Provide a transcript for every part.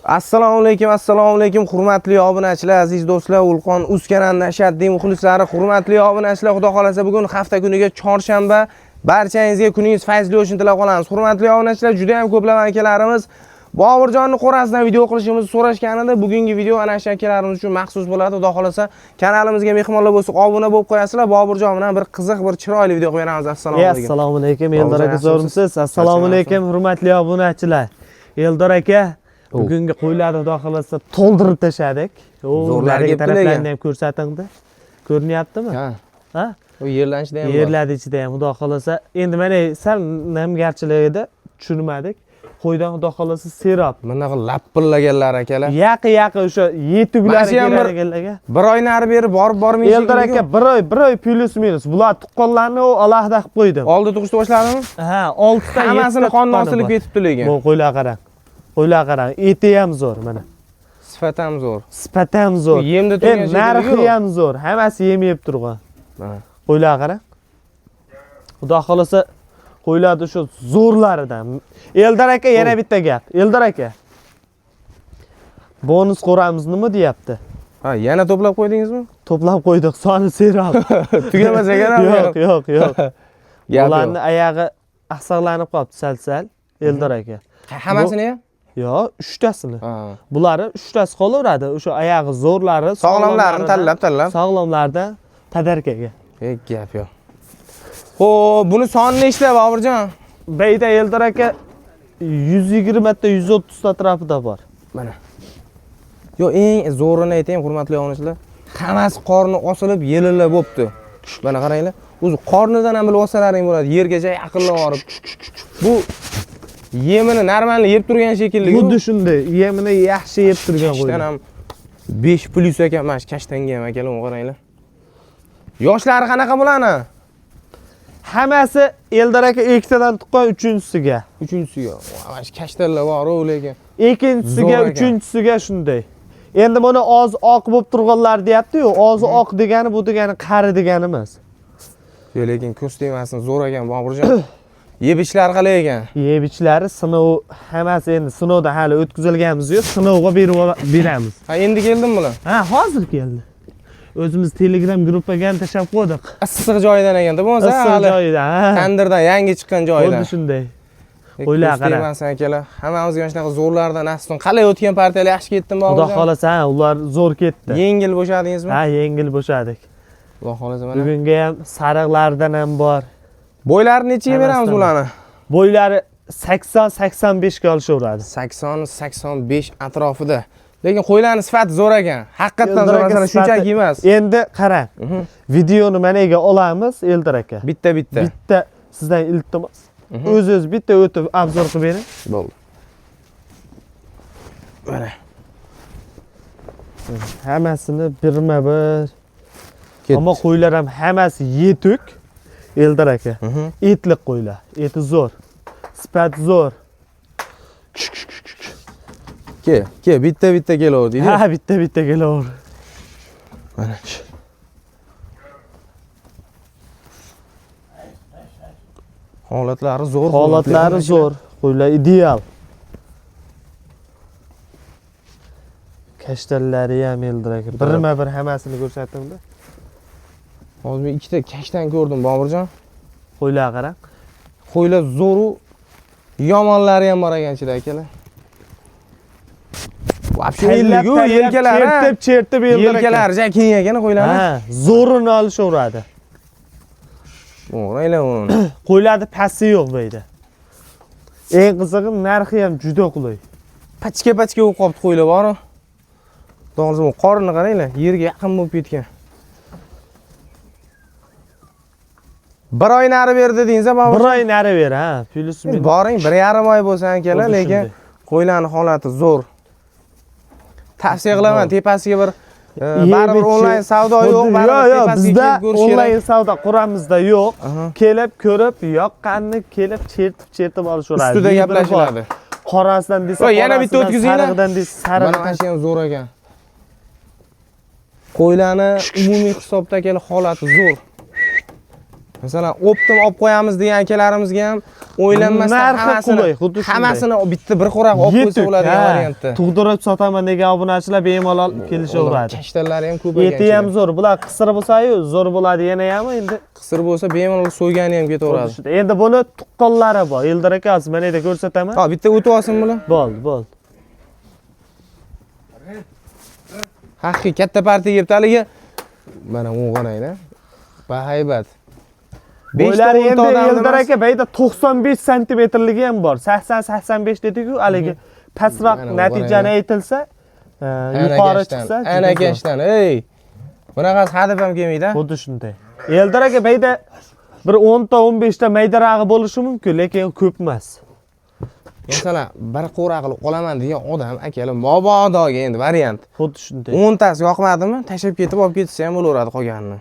Assalomu alaykum, assalomu alaykum, hurmatli obunachilar, aziz do'stlar, Ulqon uz kanalining ashaddiy muxlislari, hurmatli obunachilar, xudo xolasa bugun hafta kuniga chorshanba. Barchangizga kuningiz fayzli bo'lishini tilab qolamiz. Hurmatli obunachilar, juda ham ko'plab akalarimiz Boburjonni qo'rasidan video qilishimizni so'rashganida, bugungi video ana shu akalarimiz uchun maxsus bo'ladi. Xudo xolasa kanalimizga mehmonlar bo'lsa, obuna bo'lib qo'yasizlar. Boburjon bilan bir qiziq, bir chiroyli video qilib beramiz. Assalomu alaykum. Assalomu alaykum, Eldor aka, Boburjon, zo'rmisiz? Assalomu alaykum, hurmatli obunachilar. Eldor aka, bugungi qo'ylarni xudo xolasa to'ldirib tashladik. Zo'rlari Narigi kelibdi taraflarini lekin. ham ko'rsatingdi. Ko'rinyaptimi? Ha, Ha? u yerlanishda ham bor. Yerlar ichida ham xudo xolasa. Endi mana sal namgarchiligida tushirmadik. Qo'ydan xudo xolasa serob. Bunaqa lapillaganlar akalar. Yaqin yaqin o'sha yetuklari Mana shu ham keladiganlarga. Bir oy nari beri borib bormay Eldor aka, bir oy плюс минус. Bular tuqqanlarni u alohida qilib qo'ydim. Oldi tug'ishni boshladimi? Ha, 6 ta. Hammasini qonni osilib ketibdi lekin. Bu qo'ylar qarang. Qo'ylar qarang, eti ham zo'r mana. Sifati ham zo'r. Sifati ham zo'r. Bu yemda turgan Endi narxi shekilli-ku. ham zo'r. Hammasi yem yeb turgan. Mana. Qo'ylar qarang. Xudo xolasa qo'ylarni shu zo'rlaridan. Eldor aka, yana bitta gap. Eldor aka. Bonus qo'ramiz nima deyapti? Ha, yana to'plab qo'ydingizmi? To'plab qo'ydik, soni serob. Tugamas ekan ham. Yo'q, yo'q, yo'q. Gap Ularni yo'q. oyog'i aqsaqlanib qolibdi sal-sal. Eldor aka. Hammasini ham? Yo'q, uchtasini. Ha. Bulari uchtasi qolaveradi. O'sha oyog'i zo'rlari, Sog'lomlarini tanlab tanlab. Sog'lomlardan подарка ga. E, gap yo'q. Xo'p, buni soni nechta, Boburjon? Bayda Eldor aka 120 ta, 130 ta atrofida bor. Mana. Yo, eng zo'rini aytayim, hurmatli obunachilar. Hammasi qorni osilib, yelilla bo'pti. Mana qaranglar. O'zi qornidan ham bilib olsalaring bo'ladi, yergacha yaqinlab borib. Bu yemini нормально yeb turgan shekilli. Xuddi shunday, yemini yaxshi yeb turgan Kashtan qo'ylar. ham 5 плюс ekan, mana shu kashtanga ham akalar, uni qaranglar. Yoshlari qanaqa bularni? Hammasi Eldor aka ikkitadan tuqqan, uchinchisiga. Uchinchisiga. Mana shu kashtanlar bor-u, lekin. Ikkinchisiga, Zo'r ekan. uchinchisiga shunday. Endi buni ozi oq bo'lib turganlar deyapti-yu, ozi oq degani bu degani qari degani emas. Yo'q, lekin ko'z tegmasin, zo'r ekan, Boburjon. Yeb ichishlari qalay ekan? Yeb ichishlari sinov hammasi endi sinovda hali o'tkazilganimiz yo'q, sinovga berib beramiz. Ha, endi keldimi bular? Ha, hozir keldi. O'zimiz Telegram gruppaga ham tashlab qo'ydik. Issiq joyidan ekanda, bo'lmasa Issiq hali joyida, ha. tandirdan yangi chiqqan joyidan. Xuddi shunday. O'yla, Ko'z qara. tegmasin akalar. Hammamizga mana shunaqa zo'rlardan nasib qilsin. Qalay o'tgan partiyalar yaxshi ketdimi, Xudo Boburjon? xolasa, ha, ular zo'r ketdi. Yengil bo'shadingizmi? Ha, yengil bo'shadik. Xudo xolasa mana. Bugungi ham sariqlardan ham bor. Bo'ylarini nechaga beramiz Hammasidan. ularni? Bo'ylari 80-85 ga olishaveradi. 80 85 atrofida. Lekin qo'ylarning sifati zo'r ekan. Haqiqatdan Eldor zo'r, aka, masalan, shunchaki emas. Endi qarang. Videoni managa olamiz, Eldor aka. Bitta bitta. Bitta sizdan iltimos. O'zingiz bitta o'tib обзор qilib bering. Bo'ldi. Mana. Hammasini birma-bir. Ketdi. Ammo qo'ylar ham hammasi yetuk. Eldor aka. Etliq qo'ylar. Eti zo'r. Sifat zo'r. Kel, kel, bitta bitta kelaver deydi. Ha, bitta bitta kelaver. Mana. Holatlari zo'r. Holatlari zo'r. Qo'ylar ideal. Kashtanlari ham Eldor aka. Birma-bir hammasini ko'rsatdim-da. Hozir men ikkita kashtan ko'rdim, Boburjon. Qo'ylar qarang. Qo'ylar zo'ru, yomonlari ham bor ekan ichida akalar. Вообще Tayinlab, ellik-ku, tayinlab, yelkalari. Chertib, chertib Eldor aka. Yelkalari ja keng ekan qo'ylarni. Ha, zo'rini olishaveradi. O'g'ranglar uni. Qo'ylarni pasti yo'q bu yerda. Eng qizig'i narxi ham juda qulay. Pachka pachka bo'lib qolibdi qo'ylar bor. To'g'risi bu qorinni qaranglar, yerga yaqin bo'lib ketgan. Bir oy nari berdi dedingiz, Bobur? Bir oy nari ber, ha, плюс минус. Boring, 1,5 oy bo'lsa akalar, Xuddi lekin shunday. qo'ylarning holati zo'r. Tavsiya qilaman, tepasiga bir Yeb baribir ichi- onlayn savdo yo'q, Xuddi- baribir Yo'q, yo'q, tepasiga bizda kelib ko'rish kerak. onlayn savdo quramizda yo'q. Aha. Kelib ko'rib, yoqqanini kelib chertib chertib olishaveradi. Ustida Bir bor. gaplashiladi. Qorasidan desa, Voy, yana bitta qorasidan, o'tkazinglar. sarig'idan desa, Mana sarig'idan. mana shu ham zo'r ekan. Qo'ylarni umumiy hisobda akalar holati zo'r. Masalan, оптом olib qo'yamiz degan akalarimizga ham o'ylanmasdan Narxi hammasini qulay, xuddi shunday. hammasini bitta bir qo'raq olib qo'ysa Yetuk, bo'ladigan ha. variantda. Tug'dirib sotaman degan obunachilar bemalol kelishaveradi. Kashtanlari ham ko'p ekan. Eti ham zo'r. Bular qisir bo'lsa-yu, zo'r bo'ladi yana ham endi. Qisir bo'lsa bemalol so'ygani ham ketaveradi. Xuddi shunday. Endi buni tuqqanlari bor. Eldor aka, hozir mana yerda ko'rsataman. Ha, bitta o'tib olsin bular. Bo'ldi, bo'ldi. Haqiqiy katta partiya kelibdi haligi. Mana o'ng'anayda. Bahaybat. Bo'ylari 5 ta endi 10 ta odam Eldor emas. aka bayda 95 santimetrligi ham bor. 80-85 dedi-ku, haligi pastroq Mana natijani aytilsa, yuqori chiqsa, juda Ana zo'r. kashtan, ey. Bunaqasi hadeb ham kelmaydi. Xuddi shunday. Eldor aka bayda bir 10 ta 15 ta maydarag'i bo'lishi mumkin, lekin ko'p emas. Masalan, bir qo'ra qilib olaman degan odam akalar mabodoga endi variant. Xuddi shunday. 10 tasi yoqmadimi, tashlab ketib olib ketsa ham bo'laveradi qolganini.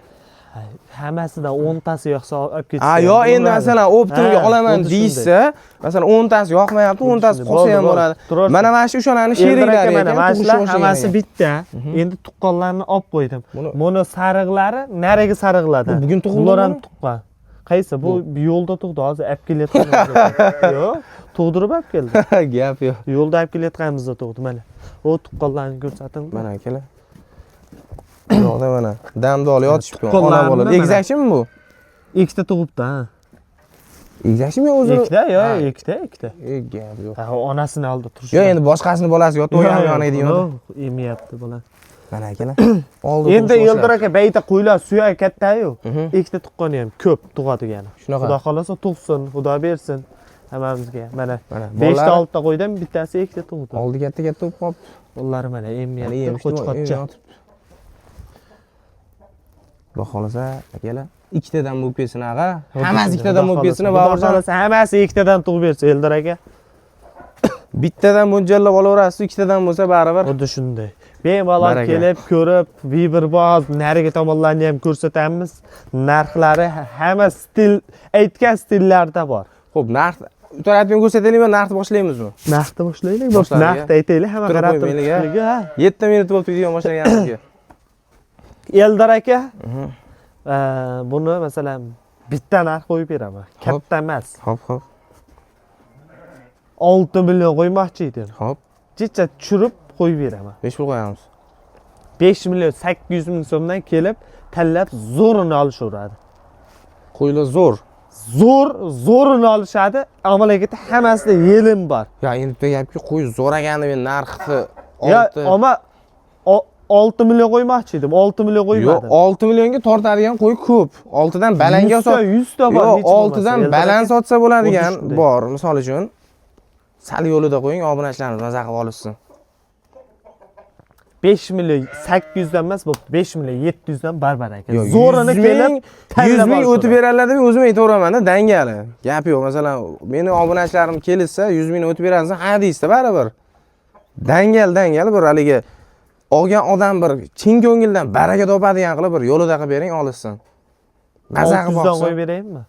Hammasidan 10 tasi yoqsa olib ketsa. Ha, ham yo endi bo'laveradi. masalan оптом ga Ha, olaman xuddi deyishsa, masalan 10 tasi yoqmayapti, 10 tasi Xuddi qolsa shunday. ham Bo'ldi, bo'ladi. bo'ldi. Turarsan. Mana mana shu o'shalarning Eldor aka sheriklari mana ekan, mana tug'ishga shular o'xshagan hammasi ekan. bitta. Endi tuqqanlarni olib qo'ydim. Buni- Buni sariqlari narigi sariqlardan. Bu bugun tug'ildimi Bular ham buni? tuqqan. Qaysi? Bu yo'lda tug'di, hozir olib kelayotgan. Yo'q, tug'dirib olib keldi. Gap yo'q. Yo'lda olib kelayotganimizda tug'di mana. U tuqqanlarni ko'rsating. Mana akalar. Bu yoqda mana damda olib yotishibdi. Ona Tuqqanlarini bola. mana. Egizakchimi bu? Ikkita tug'ibdi, ha. Egizakchimi yo o'zi? Ikkita, yo'q, Ha. ikkita, ikkita. E, gap yo'q. Ha, onasini oldi turishi. Yo'q, endi boshqasini bolasi yotib o'yam yonaydi yo'q. Emiyapti bola. Mana akalar. Oldi Endi tug'ish Eldor aka bayta qo'ylar suyagi katta-yu. Mhm. Ikkita tuqqani ham ko'p tug'adigani. Shunaqa. Xudo xolasa tug'sin, Xudo bersin hammamizga. Mana Mana 5 ta bolalari 6 ta qo'ydim, bittasi ikkita tug'di. oldi katta katta bo'lib qolibdi. Ular mana Mana emiyapti, emishdi, qo'chqorcha. yotibdi. Xudo xolasa akalar ikkitadan bo'lib ketsin ag'a. Hammasi ikkitadan bo'lib ketsin, Xudo Boburjon. xolasa hammasi ikkitadan tug'ib bersa Eldor aka. Bittadan mo'ljallab olaverasiz, ikkitadan bo'lsa baribir. Xuddi shunday. Bemalol Baraka. kelib, ko'rib, vibr bor, narigi tomonlarni ham ko'rsatamiz. Narxlari hamma stil, aytgan stillarda bor. Xo'p, narx tarafini ko'rsataylikmi, narxni boshlaymizmi? Narxni boshlaylik, Boshladik, narxni aytaylik, hamma Turib qarab qo'ymaylik, a? turibdi. Ha. 7 minut bo'libdi video boshlaganimizga. Eldor aka, buni masalan bitta narx qo'yib beraman. Katta emas. Xo'p, xo'p. 6 million qo'ymoqchi edim. Xo'p, Jicha tushirib qo'yib beraman. 5 pul qo'yamiz. 5 million 800 ming so'mdan kelib tanlab zo'rini olishaveradi. Qo'ylar zo'r. Zo'r, zo'rini olishadi. Amalakada hammasida yelim bor. Ya endi bitta gapki, qo'y zo'r ekan deb narxi Ya 6. ama 6 million qo'ymoqchi edim. 6 million Yo'q, qo'ymadim. 6 millionga tortadigan qo'y ko'p. 6 dan balanga 100 ta, sot. 100 ta bor. Yo'q, hech bo'lmasa. 6 dan Eldor baland aka, sotsa bo'ladigan Xuddi shunday. bor. Misol uchun sal yo'lida qo'ying, obunachilarimiz maza qilib olishsin. 5 million 800 dan emas, bo'pti. 5 million 700 dan barbar aka. Yo'q, Zo'rini 100 kelib ming, tanlab 100 ming o'tib olishadi. beradilar deb o'zim aytaveraman-da, dangali. Gap yo'q. Masalan, meni obunachilarim kelishsa, 100 ming o'tib berasiz, ha deyishsa baribir. Dangal, dangal bir haligi olgan odam bir chin ko'ngildan baraka topadigan qilib bir yo'lida qilib bering, olishsin. Maza qilib 600 dan boqsin. qo'yib beraymi?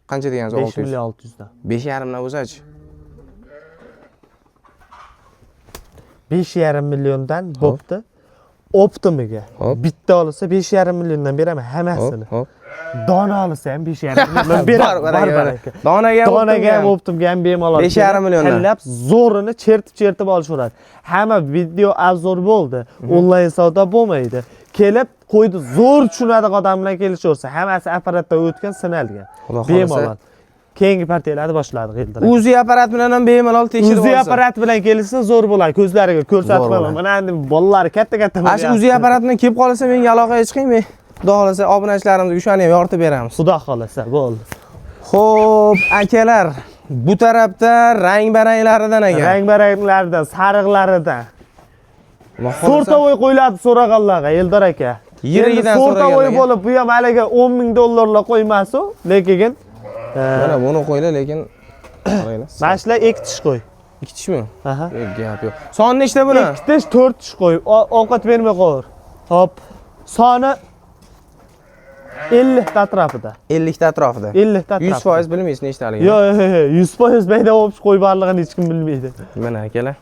Qancha degansiz? 5 600. million 600 dan. 5,5 dan bo'lsa-chi? 5,5 milliondan bo'pti. Optimiga. Hop. Bitta olsa 5,5 milliondan beraman hammasini. Hop. Dona olsa ham 5,5 milliondan beraman. Bor, Bor, baraka. baraka. Donaga ham Donaga ham optimga ham bemalol. 5,5 milliondan. Tanlab zo'rini chertib-chertib olishaveradi. Hamma video обзор bo'ldi. Onlayn savdo bo'lmaydi. Kelib qo'ydi zo'r tushunadigan odam bilan kelishaversa, hammasi apparatdan o'tgan, sinalgan. Xudo xohlasa. Bemalol. Keyingi partiyalarni boshladik Eldor. UZI apparat bilan ham bemalol tekshirib UZI olsa. apparat bilan kelishsa zo'r bo'ladi. Ko'zlariga ko'rsatib Zo'r qo'yaman. bo'ladi. Mana endi bolalar katta-katta Ana shu UZI apparat bilan kelib qolsa menga aloqaga chiqing, men Xudo xohlasa obunachilarimizga o'shani ham yoritib beramiz. Xudo xohlasa bo'ldi. Xo'p, akalar, bu tarafda rang-baranglaridan ekan. Rang-baranglardan, sariqlaridan. Xudo xohlasa- So'rtovoy qo'yiladi so'raganlarga Eldor aka. Yirigidan Endi so'rtovoy so'raganlarga. bo'lib, bu ham haligi 10 ming dollarlar qo'ymas u, lekin Mana buni qo'ylar, lekin qaranglar. mana shular ikki tish qo'y. Ikki tishmi? Aha. Yo'q, gap yo'q. Soni nechta buni? Ikki tish, to'rt tish qo'y. Ovqat bermay qo'yur. Hop. Soni 50 ta atrofida. 50 ta atrofida. 50 ta atrofida. 100% bilmaysiz nechtaligini. Yo'q, yo'q, yo'q, 100% mayda bo'lib qo'y borlig'ini hech kim bilmaydi. Mana akalar.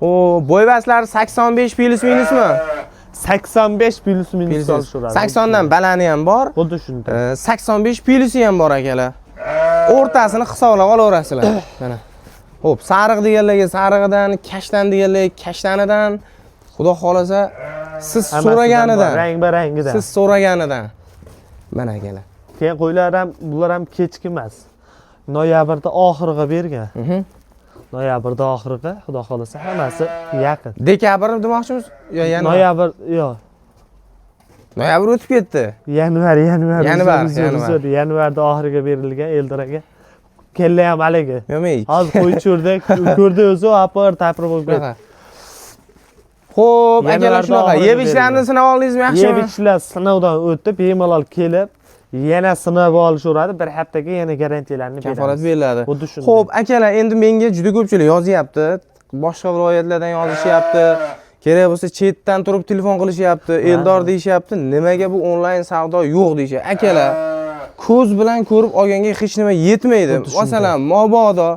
O, bo'yvaslari 85 plus minusmi? 85 плюс минус olishaveradi. 80 dan balani ham bor. Xuddi shunday. 85 плюс i ham bor, akalar. O'rtasini hisoblab olaverasizlar. Mana. Xo'p, sariq deganlarga sarig'idan, kashtan deganlarga kashtanidan, Xudo xolasa siz Hammasidan so'raganidan, bor, rang-barangidan. Siz so'raganidan. Mana, akalar. Keyin qo'ylar ham, bular ham kechki emas. Noyabrda oxiriga bergan. Noyabrda oxiriga, Xudo xolasa, hammasi yaqin. Dekabr demoqchimiz yo yanvar? Noyabr yo'q. Noyabr o'tib ketdi. Yanvar, yanvar. Yanvar, Uzr, yanvar. uzr, yanvarda oxiriga berilgan, Eldor aka. Kella ham haligi. Yo'q, Hozir qo'y tushirdik, ko'rdi o'zi, apir tapir bo'lib ketdi. shunaqa. Xo'p, akalar, Yanvarda shunaqa. oxiriga Yeb ichlarni berilgan. sinab oldingizmi, Yeb yaxshimi? ichishlar sinovdan o'tib, bemalol kelib, yana sinab olishaveradi. Bir haftaga yana garantiyalarni Kafolat beramiz. beriladi. Xuddi shunday. Xo'p, akalar, endi menga juda ko'pchilik yozyapti. Boshqa viloyatlardan yozishyapti. Kerak bo'lsa chetdan turib telefon qilishyapti, Eldor deyishyapti. Nimaga bu onlayn savdo yo'q deyishyapti. Akalar, ko'z bilan ko'rib olganga hech nima yetmaydi. Xuddi shunday. Masalan, mabodo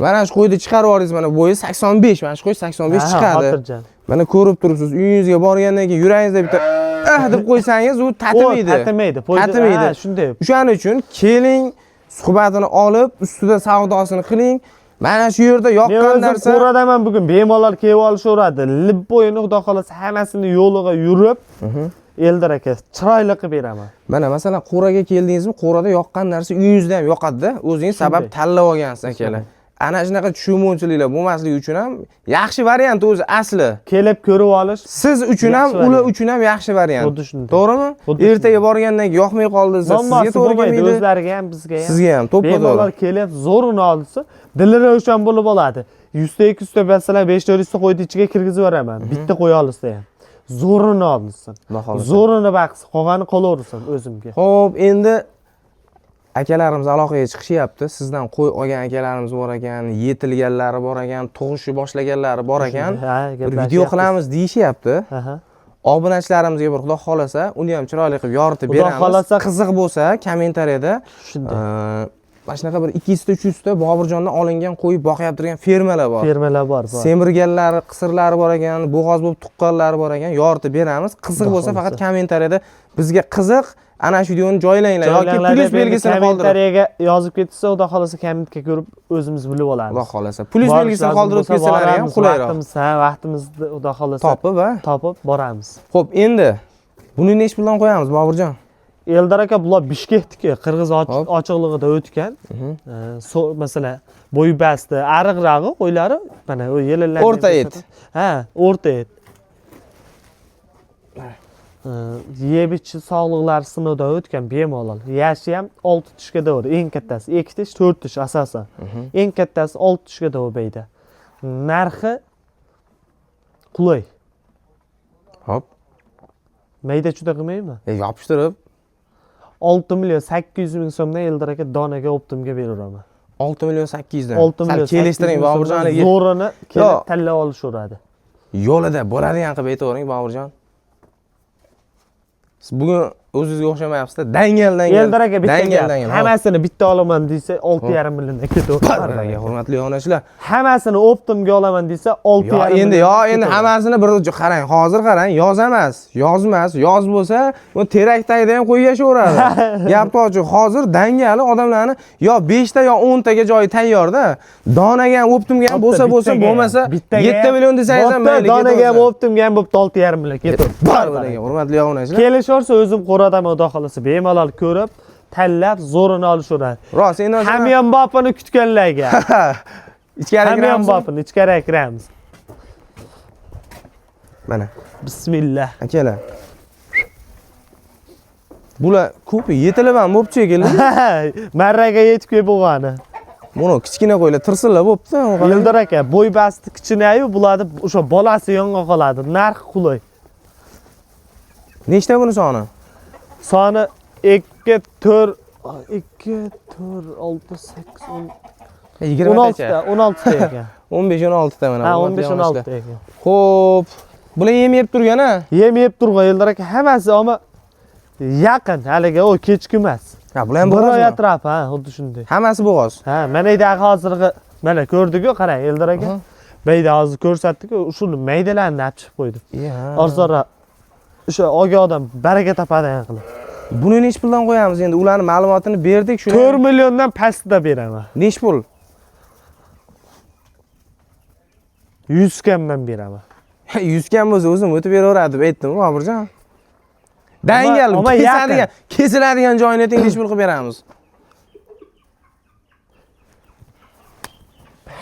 mana shu qo'yni chiqarib yubordingiz, mana bo'yi 85, mana shu qo'y 85 Ha, chiqadi. xotirjam. Mana ko'rib turibsiz, uyingizga borgandan keyin yuragingizda bitta ah deb qo'ysangiz, u tatimaydi. O, tatimaydi. Tatimaydi. Ha, shunday. O'shaning uchun keling, suhbatini olib, ustida savdosini qiling. Mana shu yerda Men yoqqan o'zim narsa ko'radaman, bugun bemalol kelib olishaveradi. Любой ini, Xudo xolasa, hammasini yo'liga yurib, Eldor aka chiroyli qilib beraman. Mana, masalan, qo'raga keldingizmi, qo'rada yoqqan narsa uyingizda ham yoqadi-da. O'zingiz sabab tanlab olgansiz, akalar. Ana shunaqa tushunmovchiliklar bo'lmasligi uchun ham yaxshi variant o'zi asli. Kelib ko'rib olish Siz uchun ham, yaxshi ular variant. Uchun ham yaxshi variant. Xuddi shunday. To'g'rimi? Xuddi Ertaga borgandan keyin yoqmay qoldi desa, sizga Muammosi to'g'ri bo'lmaydi, kelmaydi. o'zlariga ham, bizga ham. Sizga ham to'ppa Bemalol to'g'ri. kelib zo'rini olsa, dili ravshan bo'lib oladi. 100 ta, 200 ta, masalan, 5 400 ta qo'yni ichiga kirgizib yuboraman. Bitta qo'ya olsa ham. Zo'rini olsin. Xudo xohlasa. Zo'rini baqsin, qolgani qolaversin o'zimga. Xo'p, endi akalarimiz aloqaga chiqishyapti. Sizdan qo'y olgan akalarimiz bor ekan, yetilganlari bor ekan, tug'ishni boshlaganlari bor ekan. Ha, Bir video gaplashyapmiz. qilamiz deyishyapti. Aha. Obunachilarimizga bir, Xudo xolasa, uni ham chiroyli qilib yoritib Xudo beramiz. xohlasa- Qiziq bo'lsa, kommentariyada Shunday. Mana shunaqa bir 200 ta, 300 ta Boburjondan olingan qo'y boqyapti turgan fermalar bor. Fermalar bor, bor. Semirganlari, qisirlari bor ekan, bo'g'oz bo'lib tuqqanlari bor ekan, yoritib beramiz. Qiziq Xudo bo'lsa, faqat xohlasa. Kommentariyada bizga qiziq, ana shu videoni joylanglar yoki Joylanglar plyus deb endi belgisini qoldirib. Kommentariyaga yozib ketsa, Xudo xolasa, kommentga ko'rib o'zimiz bilib olamiz. Xudo xolasa. Plyus Borish belgisini lozim qoldirib bo'lsa ketsalar ham boramiz, qulayroq. Vaqtimiz, ha, vaqtimizni, Xudo xolasa, Topib, ha. topib boramiz. Xo'p, endi buni nechi puldan qo'yamiz, Boburjon? Eldor aka, bular Bishkekniki, qirg'iz Hop. ochiqlig'ida o'tgan. Masalan, bo'y basti, ariqrog'i qo'ylari, mana u yelillar. O'rta et. Ha, o'rta et. Yeb ichish, sog'liqlari sinovdan o'tgan bemalol. Yashi ham 6 tishga to'g'ri, eng kattasi 2 tish, 4 tish asosan. Eng kattasi 6 tishga to'g'ri bayda. Narxi qulay. Hop. Mayda chuda qilmaymi? Yopishtirib. 6 million 800 ming so'mdan, Eldor aka, donaga оптом ga beraveraman. 6 million 800 dan. 6 Sal million kelishtiring, 800 ming Boburjon so'mdan aka. Zo'rini kelib Yo'q. tanlab olishaveradi. Yo'lida bo'ladigan qilib aytavering, Boburjon. Siz bugun o'zingizga o'xshamayapsiz-da. Dangal dangal. Eldor aka, bitta Dangal gap. dangal. Hammasini bitta olaman desa, 6,5 milliondan ketaveradi. Aka, hurmatli obunachilar. Hammasini оптом ga olaman desa, 6,5 Yo, endi yo, milliondan endi ketaveradi. Hammasini bir qarang, hozir qarang, yoz emas, yoz emas, yoz bo'lsa, u terak tagida ham qo'y yashaveradi. Gap ochiq, hozir dangali odamlarni yo 5 ta yo 10 taga joyi tayyorda. Donaga ham, оптом ga ham bo'lsa bo'lsa, Bittaga ham, bo'lmasa bittaga 7 ham, million desangiz ham bo'pti, mayli. Donaga ham, оптом ga ham bo'pti, 6,5 million ketaveradi. Bor aka, hurmatli obunachilar. Kelishaversa, o'zim qo'radaman, Xudo xohlasa, bemalol ko'rib, tanlab, zo'rini olishaveradi. Rost, endi Hamyonbopini kutganlarga. Ichkari kiramiz. Hamyonbopini ichkari kiramiz. Mana, Bismillah. Akalar. Bular ko'p yetilib ham bo'pti shekilli. Marraga yetib kelib bo'lgani. Buni kichkina qo'ylar tirsillab bo'pti. Eldor aka, bo'y basti kichkinayu, bularni o'sha bolasi yonga qoladi. Narx qulay. Nechta buni soni? Soni 2 4 2 4 6 8 10 20 16 tacha. ta, 16 ta ekan. 15 16 ta mana. Ha, Hurmatli 15 obunachilar. 16 ta ekan. Xo'p. Bular yem yeb turgan a? Yem yeb turgan, Eldor aka, hammasi, ammo yaqin, haligi u kechki emas. Ha, bular ham Bir oy bo'g'ozmi? atrofi, ha, xuddi shunday. Hammasi bo'g'oz. Ha, mana yerda hozirgi mana ko'rdik-ku, qarang, Eldor aka. Aha. Mayda hozir ko'rsatdik-ku, shuni maydalarni olib chiqib qo'ydim. Iya. Arzonroq. O'sha olgan odam baraka topadigan qilib. Buni nechi puldan qo'yamiz endi? Ularni ma'lumotini berdik, shuni 4 milliondan pastida beraman. Nechi pul? 100 kamdan beraman. 100 kam bo'lsa o'zim o'tib beraveradi deb aytdim, Boburjon. Dangal Ama kesadigan, kesiladigan joyini ayting, nechi pul qilib beramiz?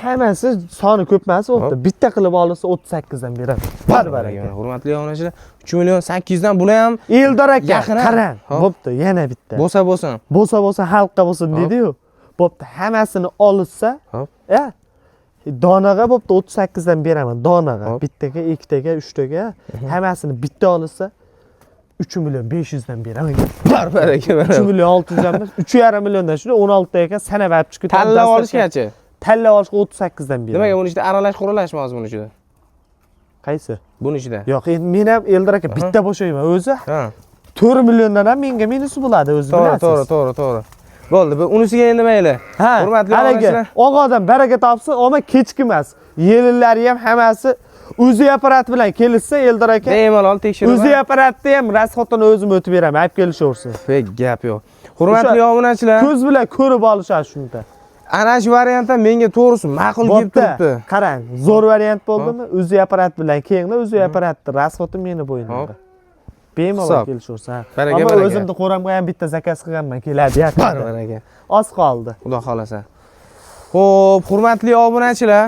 Hammasi soni ko'p emas, bo'pti. Bitta qilib olsa 38 dan beraman. Bar baraka. Hurmatli obunachilar, 3 million 800 dan bular ham Eldor aka, Yaqin, ha? qarang. Hop. Bo'pti, yana bitta. bo'lsa bo'lsin. Bo'lsa bo'lsa xalqqa bo'lsin dedi-yu. Bo'pti, hammasini olsa, Hop. Donaga bo'pti 38 dan beraman, donaga. Hop. Bittaga, ikkitaga, uchtaga, hammasini bitta olsa 3 million 500 dan beraman. Bar baraka. 3 million 600 dan emas, 3,5 milliondan shuni 16 ta ekan sanab olib chiqib Tanlab olishgachi. Tanlab olishga 38 dan beraman. Nimaga buni ichida aralash quralashmi hozir buni ichida? Qaysi? Buni ichida. Yo'q, endi men ham Eldor aka bitta bo'shayman o'zi. Ha. 4 milliondan ham menga minusi bo'ladi, o'zi To'g'ri, bilasiz. to'g'ri, to'g'ri, to'g'ri. Bo'ldi, bu unisiga endi mayli. Ha, Hurmatli haligi obunachilar. og'a odam baraka topsin, ammo kechikmas. Yelinlari ham hammasi o'zi apparat bilan kelishsa Eldor aka, Bemalol tekshirib. o'zi apparatni ham rasxodini o'zim o'tib beraman, olib kelishaversin. Pek gap yo'q. Hurmatli obunachilar, Ko'z bilan ko'rib olishadi shunda. ana shu variantdan menga to'g'risi ma'qul kelib Bo'pti. turibdi. Qarang, zo'r variant bo'ldimi? O'zi apparat bilan kelinglar, o'zi apparatni rasxodi meni bo'ynimda. Bemalol Hisob. kelishaversin. ha. Baraka, Ammo baraka. o'zimni qo'ramga ham bitta zakaz qilganman, keladi Bar yaqinda. baraka. Oz qoldi. Xudo xolasa. Xo'p, hurmatli obunachilar,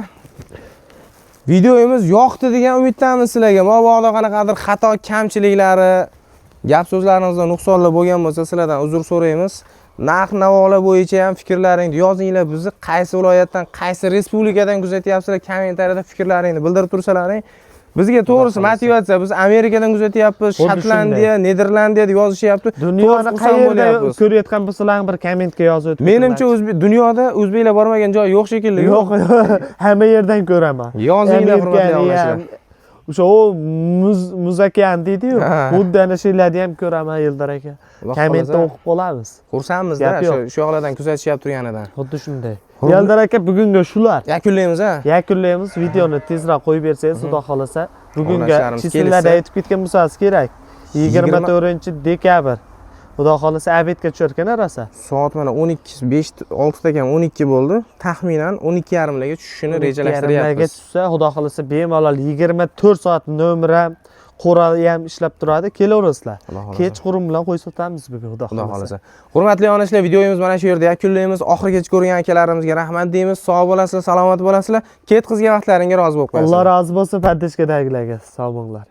videomiz yoqdi degan umiddamiz sizlarga. Mabodo qanaqadir xato kamchiliklari, gap so'zlarimizda nuqsonlar bo'lgan bo'lsa, sizlardan uzr so'raymiz. Narx navolar bo'yicha ham fikrlaringni yozinglar. Bizni qaysi viloyatdan, qaysi respublikadan kuzatyapsizlar, kommentariyada fikrlaringni bildirib tursalaring, bizga to'g'risi motivatsiya. Biz Amerikadan kuzatyapmiz, Xuddi Shotlandiya, Niderlandiya deb yozishyapti. Dunyoni To'g'risi xursand qayerda bo'lyapmiz. ko'rayotgan bo'lsalar bir kommentga yozib o'tib. Menimcha dunyoda o'zbeklar bormagan joy yo'q shekilli. Yo'q, hamma yerdan ko'raman. Yozinglar, hurmatli Amerikani obunachilar. ham, o'sha o muzakan deydi-yu. Ha. Xuddi ana shularni ham ko'raman Eldor aka. Xudo Kommentda xohlasa, o'qib qolamiz. Xursandmiz-da Gap yo'q. shu yoqlardan kuzatishyapti turganidan. Xuddi shunday. Hurmat- Eldor aka bugungi shular. Yakunlaymiz ha. Yakunlaymiz. Videoni tezroq qo'yib bersangiz, xudo xolasa. Bugungi Obunachilarimiz chisillarda kelishsa- aytib ketgan bo'lsangiz kerak. 24 dekabr. Xudo xolasa obedga tushar ekan rosa. Soat mana 12 5 6 ta kam 12 bo'ldi. Taxminan 12:30 larga tushishini rejalashtiryapmiz. Tushsa, xudo xolasa bemalol 24 soat nomer ham, qo'ra ham ishlab turadi, kelaverasizlar. Xudo xohlasa. Kechqurun bilan qo'y sotamiz bugun, xudo Xudo xolasa. xolasa. Hurmatli obunachilar, videomiz mana shu yerda yakunlaymiz. Oxirigacha ko'rgan akalarimizga rahmat deymiz. Sog' bo'lasizlar, salomat bo'lasizlar. Ketqizgan vaqtlaringga rozi bo'lib Alloh qo'yasizlar. rozi bo'lsin, поддержка dagilarga. Sog' bo'linglar.